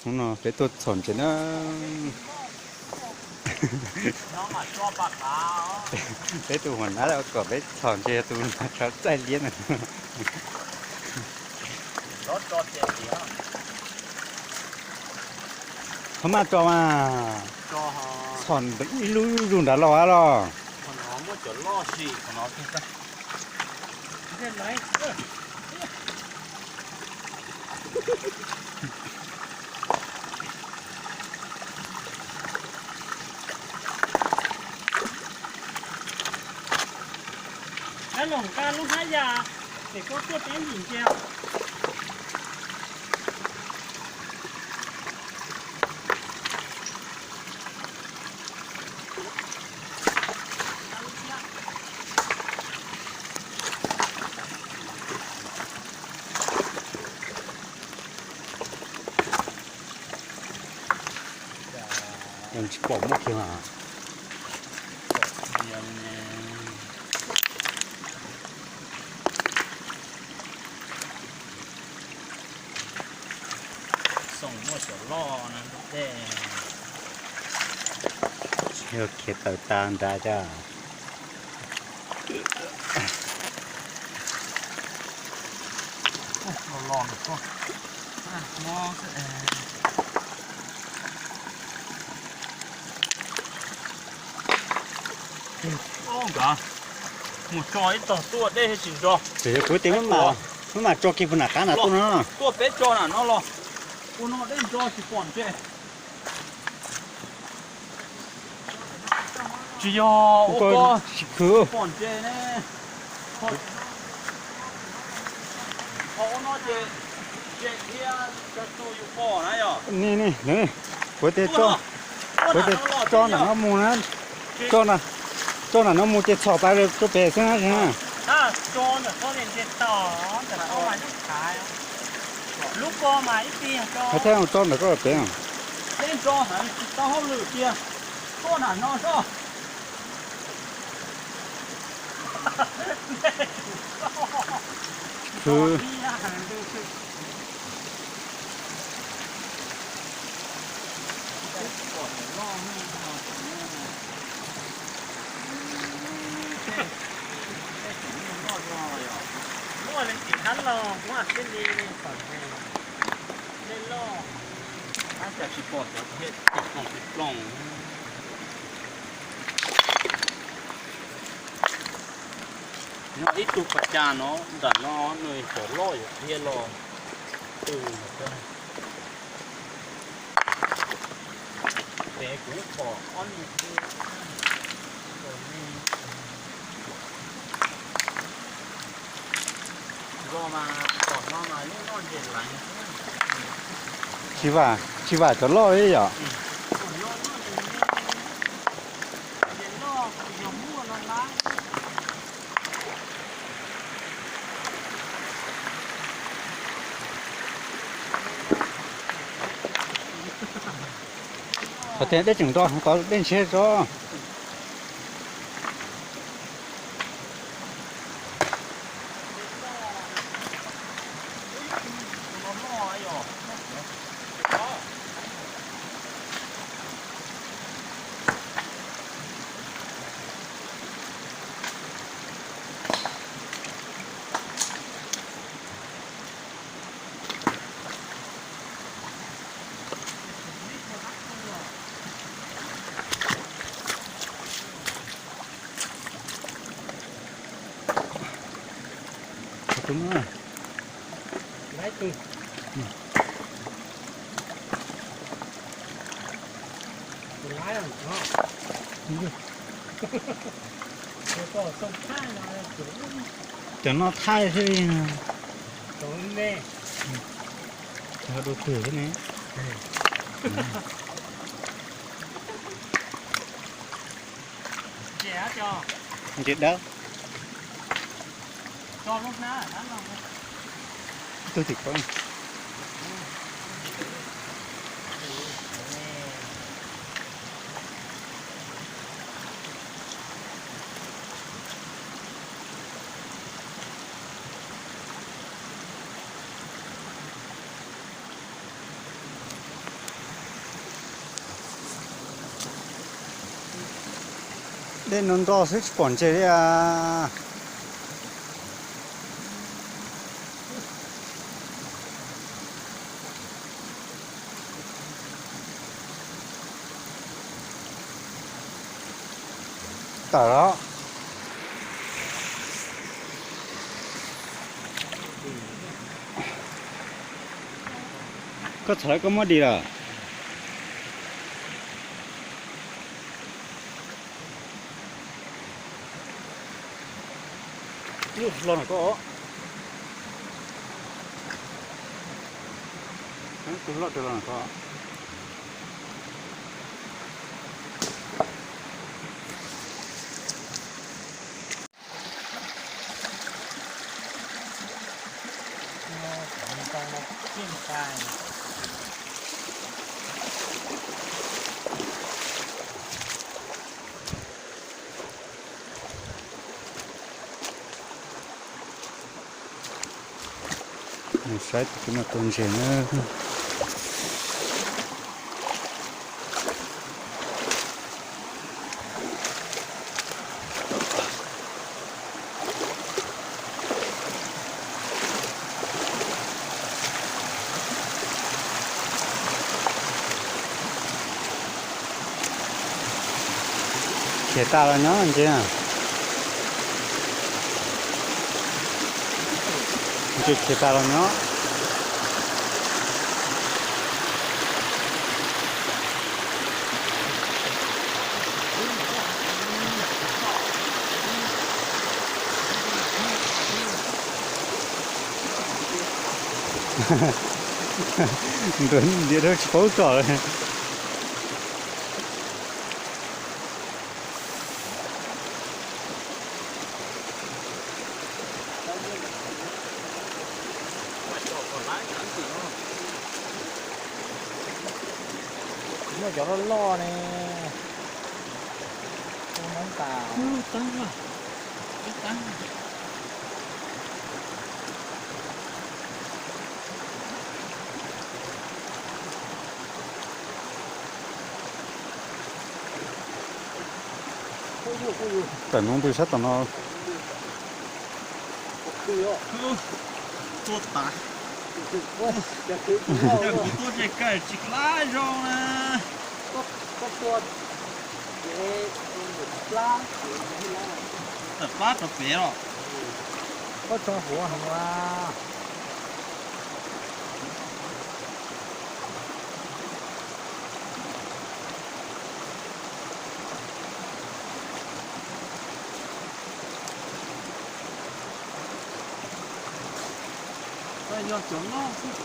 Hnub no peb tuaj txhom ntses na. Peb tus huam nab kom peb txhom ntses, tus huam nab txaij liab na. Txhob maj tso mas. Txhom ib lub zuj nrad los los. Ab, los nqa lub hnab ya, es koj tuaj teb yim ntsia. Tsis pom muaj kiag. Xoom muaj cov loj na. Yog khiav tawm tas nrad cas. Mus tso ib tog tuaj dej tsis nrog. Kuv tias muab mam tso kiag puag nram qab nram tuaj no. Tuaj peb tso nram no los. Ua no dej nrog tsis pom ntses. Tsis yog ua ko tsis khwv. Pom ntses ne. Qhov ua no ces ntses thiab tsis tau yus pom na yom. Kuv tias, kuv tias tso nram no mus na. Tso nram no mus ces txhom pais rau pem xwb na. Thiab tso ntawm koj pem. Tsis tau hauj lwm tiag, tuaj nram no soj. Khwv. Muaj li tim hab los muaj xwb li, pom dej loj. Ab, cas tsis pom cov plooj plooj. Nyob ib tug pas cas no ntawm no nws cov loj yuav dhia los. Pem kuv pom ob nus. Tsis vam, tsis vam cov loj li yom. Qhov tias dej tseem nrog tod dej ntshiab tso. Cov no thaij xwb li. Cov me, cov dua twg xwb ne. Ntses dawb. Ib tug tim ko. Dej no nroj xwb tsis pom ntses li a. Tawm los. Koj txhom koj muab dim lawm. Ib los no koj. Tus loj kawg los no koj. Saib tus no tus ntses na. Khiav tas los nyob ntses. Ntses khiav tas los nyob. Ntuav ntiav dhau tsis paub tsom li. Muaj cov loj loj ne. Ub, noob tas. Tawm mus pw sab tom no. Tuaj tas. Kuv tuaj ces kawg tsis qab zoo na. Tawm plab rau pem los. Koj tsoo huav heev a. Yog cov loj xwb.